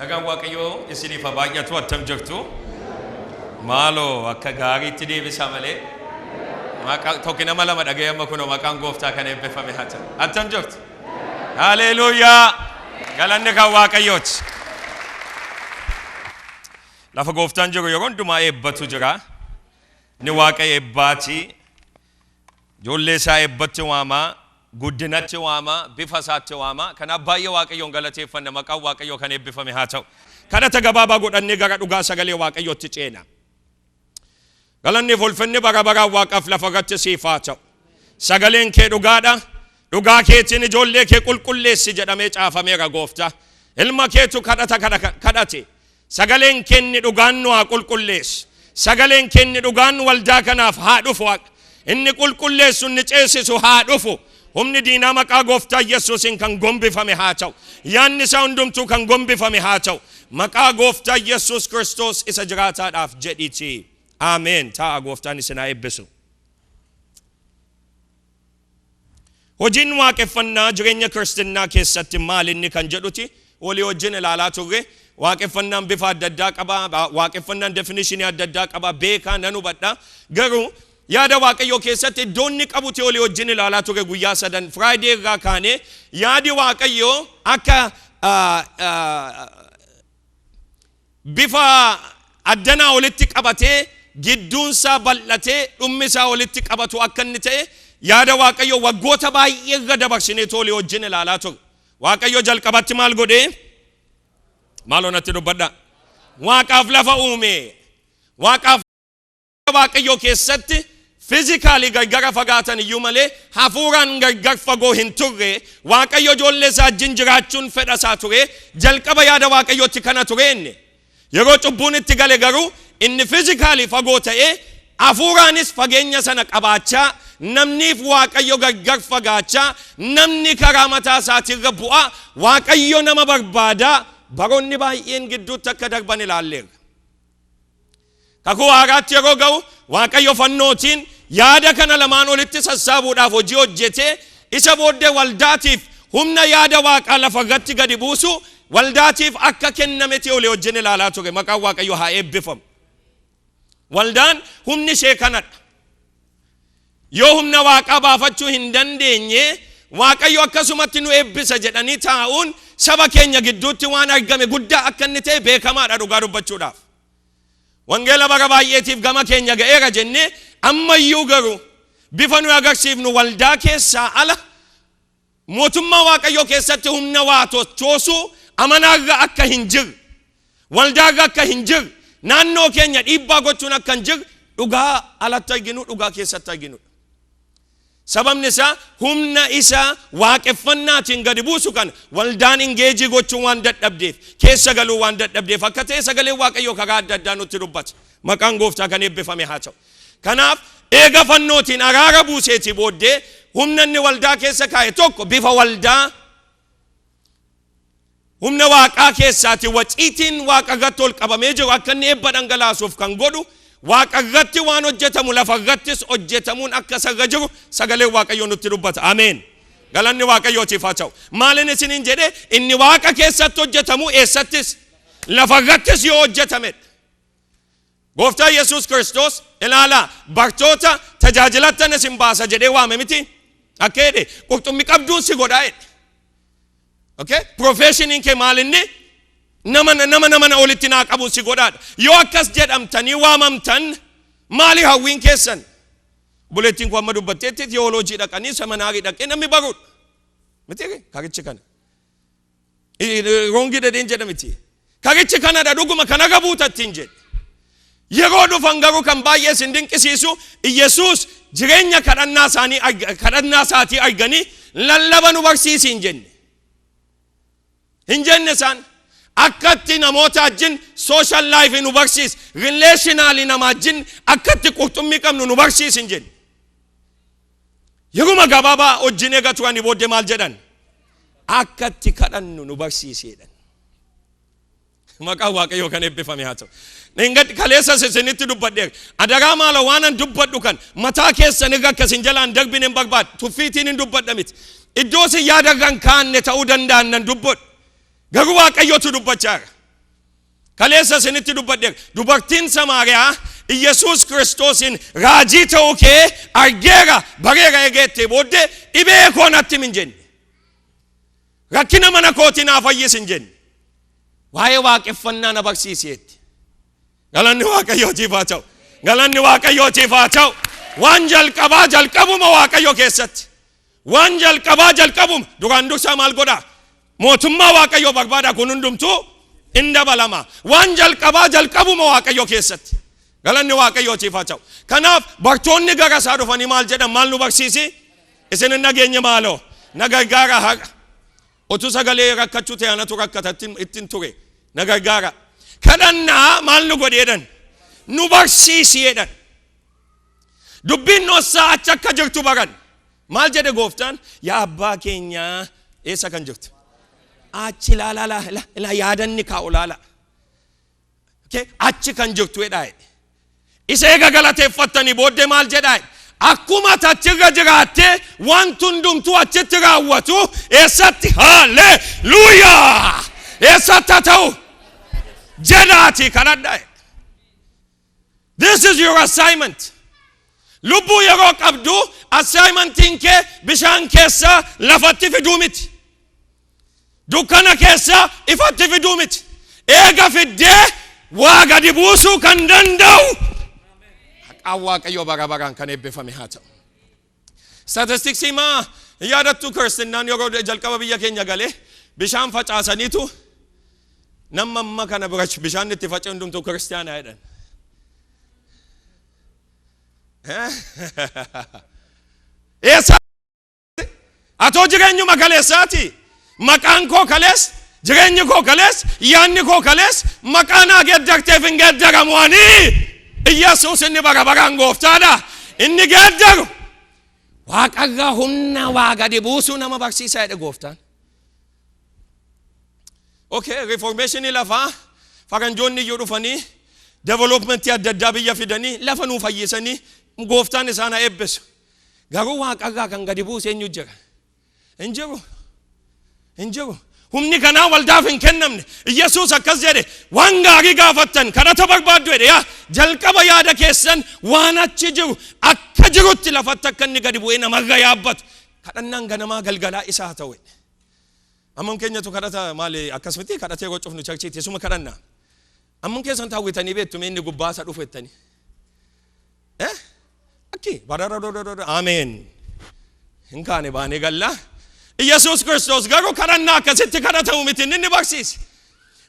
Nagaan Waaqayyoo isiniif haa baay'atu. Attam jirtu? Maaloo akka gaariitti deebisaa malee. Maqaa tokko nama lama dhaga'ee amma kunoo maqaan gooftaa kan eebbifame haa ta'u. Attam jirtu? Haleluuyaa! Galanni kan Waaqayyooti. Lafa gooftaan jiru yeroo hundumaa eebbatu jira. Inni Waaqa eebbaati. Ijoollee isaa eebbatti waama, guddinatti waama, bifa isaatti waama. Kanaaf baay'ee Waaqayyoon galateeffanna. Maqaan Waaqayyoo kan eebbifame haa ta'u. Kadhata gabaabaa godhannee gara dhugaa sagalee Waaqayyootti ceena. Galanniif ulfinni bara baraan Waaqaaf lafa irratti siif haa ta'u. Sagaleen kee dhugaadha. Dhugaa keetiin ijoollee kee qulqulleessi jedhamee caafameera gooftaa. Ilma keetu kadhata kadhate. Sagaleen kee inni dhugaan nu haa qulqulleessu. Sagaleen kee inni dhugaan waldaa kanaaf haa dhufu Waaqa. Inni qulqulleessu, inni ceesisu haa dhufu. Humni diinaa maqaa gooftaa Yesuusiin kan gombifame haa ta'u. Yaanni isaa hundumtuu kan gombifame haa ta'u. Maqaa gooftaa Yesuus Kiristoos isa jiraataadhaaf jedhiitii. Ameen. Taa'a, gooftaan isin haa eebbisu. Hojiin waaqeffannaa jireenya kiristinnaa keessatti maal inni kan jedhuti walii wajjin ilaalaa turre. Waaqeffannaan bifa adda addaa qaba. Waaqeffannaan definitionii adda addaa qaba. Beekaa nan hubadha. Garuu yaada Waaqayyoo keessatti iddoo inni qabuti walii wajjin ilaalaa turre guyyaa sadan Friday irraa kaanee yaadi Waaqayyoo akka bifa addanaa walitti qabatee gidduunsaa bal'atee dhummi isaa walitti qabatu akka inni ta'e yaada Waaqayyoo waggoota baay'ee irra dabarsinee walii wajjin ilaalaa turre. Waaqayyo jalqabatti maal godhee? Maaloo natti dubbadhaa. Waaqaaf lafa uume. Waaqaaf Waaqayyoo keessatti physically gargara fagaatan iyyuu malee hafuuraan gargar fagoo hin turre. Waaqayyo ijoollee isaa wajjin jiraachuun fedha isaa ture. Jalqaba yaada Waaqayyootti kana ture inni. Yeroo cubbuun itti gale garuu inni physically fagoo ta'ee hafuuraanis fageenya sana qabaachaa, namniif Waaqayyo gargar fagaachaa, namni karaa mataa isaatirra bu'aa, Waaqayyo nama barbaadaa baroonni baay'een gidduutti akka darban ilaalleerra. Kakuu haaraatti yeroo ga'u Waaqayyo fannootiin yaada kana lamaan olitti sassaabuudhaaf hojii hojjetee isa booddee waldaatiif humna yaada Waaqaa lafa irratti gadi buusu waldaatiif akka kennametti olii wajjin ilaalaa ture. Maqaan Waaqayyo haa eebbifamu. Waldaan humni ishee kanadha. Yoo humna Waaqaa baafachuu hin dandeenye, Waaqayyo akkasumatti nu eebbisa jedhanii taa'uun saba keenya gidduutti waan argame guddaa akka inni ta'e beekamaadha dhugaa dubbachuudhaaf. Wangeela bara baay'eetiif gama keenya ga'eera jennee ammayyuu garuu bifa nuyi agarsiifnu waldaa keessaa ala mootummaa Waaqayyoo keessatti humna waa tochoosuu amanaarra akka hin jirre, waldaarra akka hin jirre, naannoo keenya dhiibbaa gochuun akka hin jirre dhugaa alatti arginu, dhugaa keessatti arginudha. Sababni isaa humna isa waaqeffannaatiin gadi buusu kana waldaan engage gochuu waan dadhabdeef, keessa galuu waan dadhabdeef akka ta'e sagaleen Waaqayyoo karaa adda addaa nutti dubbata. Maqaan gooftaa kan eebbifame haa ta'u. Kanaaf eega fannootiin araara buuseetii booddee humna inni waldaa keessa kaa'e tokko bifa waldaa humna Waaqaa keessaati waciitiin Waaqa irratti ol qabamee jiru akka inni eebba dhangalaasuuf kan godhu, Waaqa irratti waan hojjetamu lafa irrattis hojjetamuun akka isarra jiru sagaleen Waaqayyoo nutti dubbata. Ameen. Galanni Waaqayyootiif haa ta'u. Maalin isiniin jedhe? Inni Waaqa keessatti hojjetamu eessattis lafa irrattis yoo hojjetamedha. Gooftaa Yesuus Kiristoos ilaalaa, bartoota tajaajilattan isin baasa jedhee waame miti? Akka jedhe, qurxummi qabduun si godhaa jedhe. Okay? Professioniin kee maal inni? Nama olitti naa qabuun si godhaadha. Yoo akkas jedhamtanii waamamtan maali hawwiin keessan? Buleettiin kun amma dubbatteetti theology dhaqanii seminary dhaqee namni baruudha. Miti karichi kana. Wrong dhedheen jedha miti. Karichi kanadha, dhuguma kana gabuutattiin jedhe. Yeroo dhufan garuu kan baay'ee isin dinqisiisu, Yesuus jireenya kadhannaa isaanii, kadhannaa isaatii arganii lallaba nu barsiisi hin jenne. Hin jenne isaan. Akkatti namoota wajjin social life nu barsiis, relationally nama wajjin akkatti qurxummii qabnu nu barsiisi hin jenne. Yeruma gabaabaa wajjin eega turanii booddee maal jedhan? Akkatti kadhannu nu barsiisi jedhan. Maqaan Waaqayyoo kan eebbifame haa ta'u. Dhingad kaleessas isinitti dubbadheera. Adaraa maaloo waan an dubbadhu kan mataa keessan irra akka isin jalaan darbine hin barbaadu. Tuffiitiin hin dubbadha miti. Iddoo isin yaada irra hin kaanne ta'uu danda'an nan dubbadhu. Garuu Waaqayyootu dubbachaa jira. Kaleessa isinitti dubbadhe, dubartiin Samaariyaa Iyyasuus Kiristoosin raajii ta'uu kee argeera, bareera eegeettee booddee dhibee koo natti hin jenne. Rakkina mana kootii naa fayyis hin jenne. Waa'ee waaqeffannaa na barsiiseetti. Galanni Waaqayyootiif haa ta'u. Galanni Waaqayyootiif haa ta'u. Waan jalqabaa jalqabuma Waaqayyo keessatti. Waan jalqabaa jalqabuma duraan dursaa maal godhaa? Mootummaa Waaqayyoo barbaada, kun hundumtuu in dabalama. Waan jalqabaa jalqabuma Waaqayyo keessatti. Galanni Waaqayyootiif haa ta'u. Kanaaf bartoonni gara isaa dhufanii maal jedhan? Maal nu barsiisi? Isin hin dhageenye maaloo? Na gargaara haqa. Otuu sagalee rakkachuu ta'e anatu rakkata ittiin ture. Na gargaara. Kadhannaa maal nu godhi jedhan? Nu barsiisi jedhan. Dubbiin dhossaa achi akka jirtu baran. Maal jedhe gooftaan? Yaa abbaa keenyaa eessa kan jirtu? Achi ilaala, ilaala, ilaala, yaadanni kaa'u ilaala. Achi kan jirtu jedhaa jedhe. Isa eega galateeffattanii booddee maal jedhaa? Akkuma achirra jiraattee wanti hundumtuu achitti raawwatu eessatti? Haalleluuyaa! Eessatti haa ta'u? Jedhaati kadhadhaa. This is your assignment. Lubbuu yeroo qabdu assignmentiin kee bishaan keessa lafatti fiduu miti. Dukkana keessa ifatti fiduu miti. Eega fiddee waa gadi buusuu kan danda'u. Maqaan Waaqayyoo bara baraan kan eebbifame haa ta'u. Statistiksii maa yaadattu? Kiristinnaan yeroo jalqaba biyya keenya galee bishaan facaasaniitu nama amma kana bira bishaan itti faca'e hundumtuu kiristiyaana jedhan. Eessa atoo jireenyuma kaleessaati? Maqaan koo kalees, jireenyi koo kalees, yaanni koo kalees, maqaa naa geeddarteef hin geeddaramu ani. Iyyasuus inni bara baraan gooftaadha. Inni geeddaru. Waaqarraa humna waa gadi buusuu nama barsiisaa jedhe gooftaan. Okay, reformationii lafaa faranjoonni iyyuu dhufanii developmentii adda addaa biyya fidanii lafa nuu fayyisanii, gooftaan isaan haa eebbisu. Garuu waaqarraa kan gadi buuse eenyu jira? Hin jiru. Hin jiru. Humni kanaa waldaaf hin kennamne. Iyyasuus akkas jedhe, waan gaarii gaafattan kadhata barbaaddu jedhe, yaa jalqaba yaada keessan waan achi jiru akka jirutti lafatti akka inni gadi bu'ee namarra yaabbatu. Kadhannaan ganamaa galgalaa isaa haa ta'u. Ammam keenyatu kadhata maali akkas miti kadhatee yeroo cufnu churchiitti isuma kadhanna. Ammam keessan taawwitanii beektu mee inni gubbaa isa dhufu jettanii? Eh? Akki barara, ameen. Hin kaane baanee galla. Iyyasuus Kiristoos garuu kadhannaa akkasitti kadhatamu miti inni barsiise.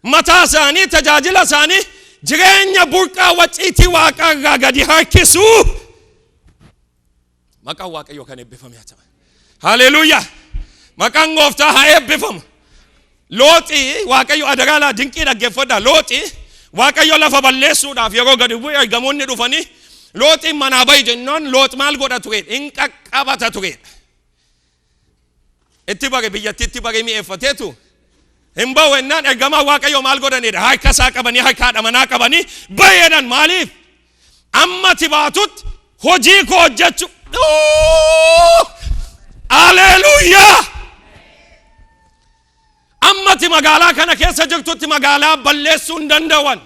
Mataa isaanii, tajaajila isaanii, jireenya burqaa waciitii waaqarraa gadi harkisuu. Maqaan Waaqayyoo kan eebbifame haa ta'u. Haleluuyaa! Maqaan gooftaa haa eebbifamu. Looxii Waaqayyo adaraa laa dinqii dhaggeeffadhaa. Looxii Waaqayyo lafa balleessuudhaaf yeroo gadi bu'e ergamoonni dhufanii Looxiin manaa bahi jennaan Loox maal godha ture? Hin qaqqabata ture. Itti bare biyyattiitti bare mi'eeffateetu hin bahu jennaan ergamaan Waaqayyo maal godhanidha? Harka isaa qabanii, harka haadha manaa qabanii baheedhan. Maaliif? Amma ati baatutti hojii koo hojjechuu. Aleluuyaa! Amma ati magaalaa kana keessa jirtutti magaalaa balleessuu hin danda'an.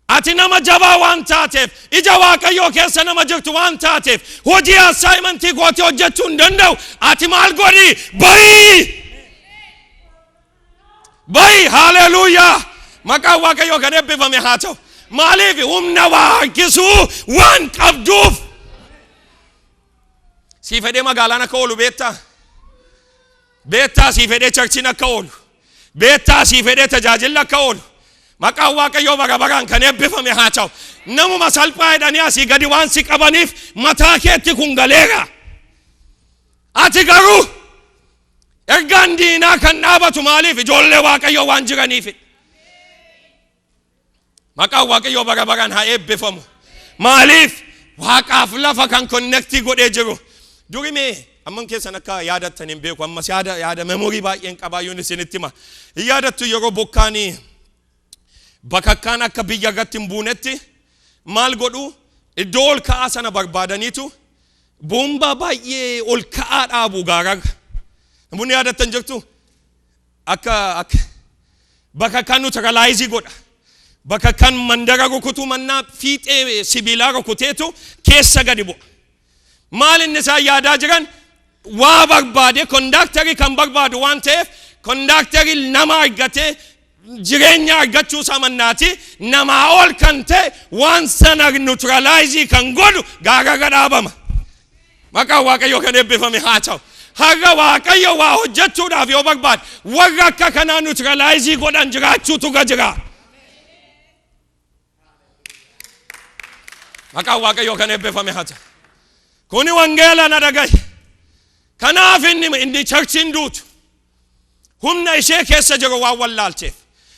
Ati nama jabaa waan taateef, ija Waaqayyoo keessa nama jirtu waan taateef, hojii assignmentii kootii hojjechuu hin danda'u. Ati maal godhi? Bayi! Bayi! Haleluuyaa! Maqaan Waaqayyoo kan eebbifame haa ta'u. Maaliif? Humna waa harkisuu waan qabduuf. Sii fedhee magaalaan akka oolu beektaa? Beektaa sii fedhee churchiin akka oolu? Beektaa sii fedhee tajaajilli akka oolu? Maqaan Waaqayyoo bara baraan kan eebbifame haa ta'u. Namuma salphaa jedhanii asii gadi waan si qabaniif mataa keetti kun galeera. Ati garuu ergaan diinaa kan dhaabatu maaliif? Ijoollee Waaqayyoo waan jiraniif. Maqaan Waaqayyoo bara baraan haa eebbifamu. Maaliif? Waaqaaf lafa kan connectii godhee jiru. Duri mee amman keessan akka yaadattan hin beeku, ammas yaada yaada memory baay'een qabaayyuun isinitti hima. Hin yaadattu yeroo bokkaanii bakakkaan akka biyya irratti hin buunetti maal godhu? Iddoo ol ka'aa sana barbaadaniitu boombaa baay'ee ol ka'aa dhaabu gaararra. Namoonni yaadattan jirtu, akka bakakkaan neutralize godha. Bakka kan mandara rukutuu mannaa fiixee sibiilaa rukuteetu keessa gadi bu'a. Maal inni isaan yaadaa jiran? Waa barbaade, conductorii kan barbaadu waan ta'eef, conductorii nama argatee jireenya argachuu isaa mannaati namaa ol kan ta'e waan sana neutralize kan godhu gaararra dhaabama. Maqaan Waaqayyoo kan eebbifame haa ta'u. Har'a Waaqayyo waa hojjechuudhaaf yoo barbaade, warra akka kanaa neutralize godhan jiraachuutu ga jira. Maqaan Waaqayyoo kan eebbifame haa ta'u. Kuni wangeela, na dhagahi. Kanaaf inni churchiin duutu humna ishee keessa jiru waan wallaalteef,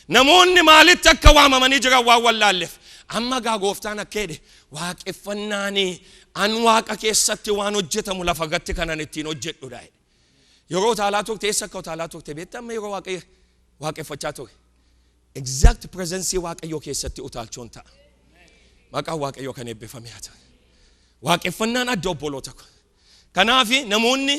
namoonni maalitti akka waamamanii jiran waan wallaalleef. Amma gaa Gooftaan akka jedhe, waaqeffannaanii an Waaqa keessatti waan hojjetamu lafa irratti kanan ittiin hojjedhudha jedhe. Yeroo utaalaa turte, eessa akka utaalaa turte beekta? Amma yeroo Waaqayyo waaqeffachaa ture, exact presence Waaqayyoo keessatti utaalchoon ta'a. Maqaan Waaqayyoo kan eebbifame haa ta'u. Waaqeffannaan adda, obboloota ko. Kanaaf namoonni,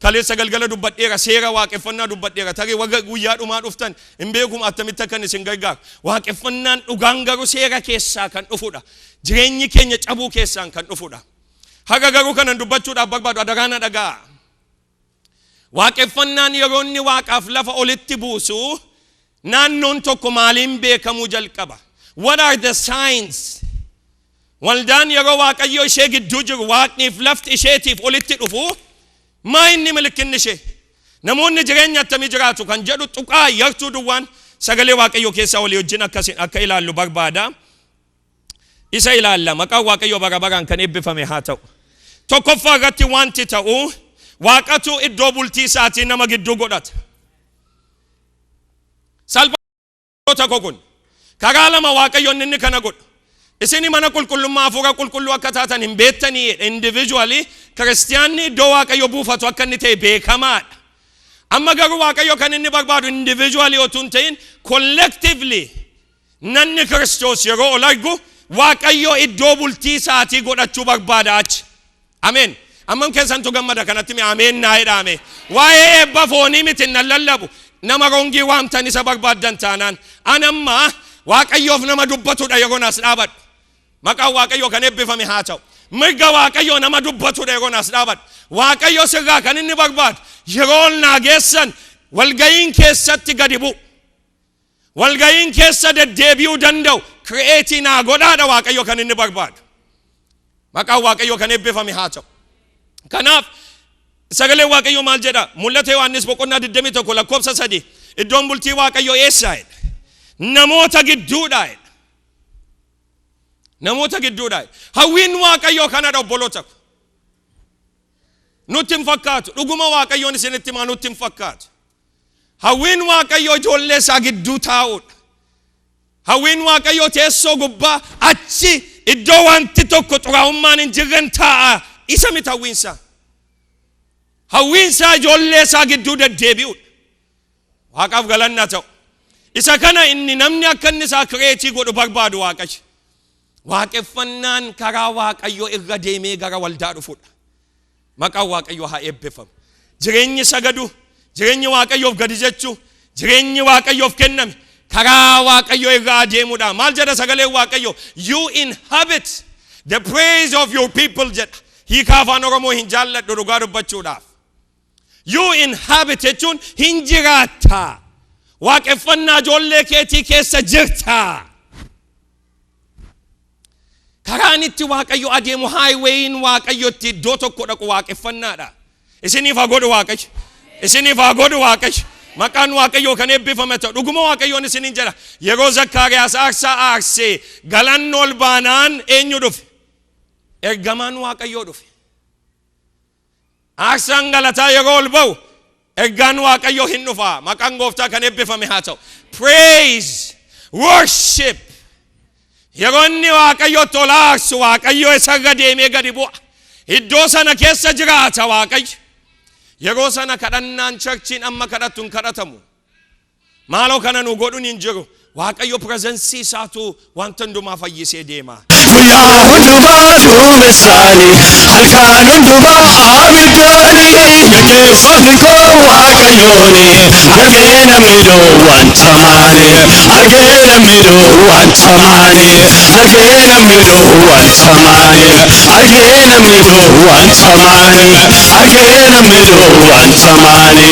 kaleessa galgala dubbadheera, seera waaqeffannaa dubbadheera. Tarii warra guyyaa dhumaa dhuftan hin beekum attamitti akkan isin gargaaru. Waaqeffannaan dhugaan garuu seera keessaa kan dhufudha, jireenyi keenya cabuu keessaan kan dhufudha. Haga garuu kanan dubbachuudhaaf barbaadu, adaraana dhagaa, waaqeffannaan yeroo inni Waaqaaf lafa olitti buusu naannoon tokko maaliin beekamuu jalqaba? What are the signs? Waldaan yeroo Waaqayyo ishee gidduu jiru, Waaqniif lafti isheetiif olitti dhufu, maa inni milikinni ishee? Namoonni jireenya attamii jiraatu kan jedhu tuqaa yartuu duwwaan sagalee Waaqayyo keessaa walii wajjin akka ilaallu barbaada. Isa ilaalla. Maqaan Waaqayyo bara baraan kan eebbifame haa ta'u. Tokkoffaa irratti wanti ta'u, Waaqatu iddoo bultii isaatii nama gidduu godhata. Salphaa tokko, kun karaa lama Waaqayyoon inni kana godhu. Isin mana qulqullummaa Hafuura Qulqulluu akka taatan hin beektanii? Individually kiristiyaanni iddoo Waaqayyo buufatu akka inni ta'e beekamaadha. Amma garuu Waaqayyo kan inni barbaadu individually otoo hin ta'in collectively, namni Kiristoos yeroo ol argu Waaqayyo iddoo bultii isaatii godhachuu barbaada achi. Ameen. Ammam keessantu gammada kanatti? Mi ameen naa jedhame. Waa'ee eebba foonii miti nan lallabu. Nama wrong waamtan isa barbaaddan taanaan. An amma Waaqayyoof nama dubbatudha yeroo nas dhaabadhu. Maqaan Waaqayyoo kan eebbifame haa ta'u. Mirga Waaqayyoo nama dubbatudha yeroo nas dhaabadhu. Waaqayyo sirraa kan inni barbaadu, yeroo ol naa geessan walga'iin keessatti gadi bu'u. Walga'iin keessa deddeebi'uu danda'u create naa godhaadha Waaqayyo kan inni barbaadu. Maqaan Waaqayyoo kan eebbifame haa ta'u. Kanaaf sagaleen Waaqayyoo maal jedha? Mul'ata Yohaannis boqonnaa 21 lakkoofsa 3, iddoon bultii Waaqayyoo eessaa jedha? Namoota gidduudha jedha. Namoota gidduudha. Hawwiin Waaqayyoo kanadha, obboloota ko. Nutti hin fakkaatu. Dhuguma Waaqayyoon isinitti himaa, nutti hin fakkaatu. Hawwiin Waaqayyoo ijoollee isaa gidduu taa'uudha. Hawwiin Waaqayyoo teessoo gubbaa achi iddoo wanti tokko xuraa'ummaan hin jirren taa'a. Isa miti hawwiinsaa. Hawwiinsaa ijoollee isaa gidduu deddeebi'uudha. Waaqaaf galanna ta'u. Isa kana inni namni akka inni isaa create godhu barbaadu Waaqayyo. Waaqeffannaan karaa Waaqayyo irra deemee gara waldaa dhufudha. Maqaan Waaqayyoo haa eebbifamu. Jireenyi sagadu, jireenyi Waaqayyoof gadi jechuu, jireenyi Waaqayyoof kenname karaa Waaqayyo irra adeemudha. Maal jedha sagaleen Waaqayyo? "You inhabit the praise of your people" jedha. Hiika Afaan Oromoo hin jaalladhu dhugaa dubbachuudhaaf. "You inhabit" jechuun hin jiraatta. Waaqeffannaa ijoollee keetii keessa jirta. Karaan itti Waaqayyo adeemu, highwayin Waaqayyo itti iddoo tokko dhaqu waaqeffannaadha. Isiniif haa godhu Waaqayyo. Isiniif haa godhu Waaqayyo. Maqaan Waaqayyoo kan eebbifame ta'u. Dhuguma Waaqayyoon isiniin jedha. Yeroo Zakkaariyaas aarsaa aarsee galanni ol baanaan eenyu dhufe? Ergamaan Waaqayyoo dhufe. Aarsaan galataa yeroo ol ba'u ergaan Waaqayyoo hin dhufa. Maqaan Gooftaa kan eebbifame haa ta'u. Praise, worship. Yeroo inni Waaqayyootti ol aarsu, Waaqayyo isarra deemee gadi bu'a. Iddoo sana keessa jiraata Waaqayyo. Yeroo sana kadhannaan churchiin amma kadhattu hin kadhatamu. Maaloo kana nu godhuun hin jiru. Waaqayyo presence isaatu wanta hundumaa fayyisee deema. Guyyaa hundumaa duumessaani, halkan hundumaa abiddaani. Geggeeffamni koo Waaqayyooni, argee namni duwwaan tamaani, argee namni duwwaan tamaani, argee namni duwwaan tamaani, argee namni duwwaan tamaani, argee namni duwwaan tamaani.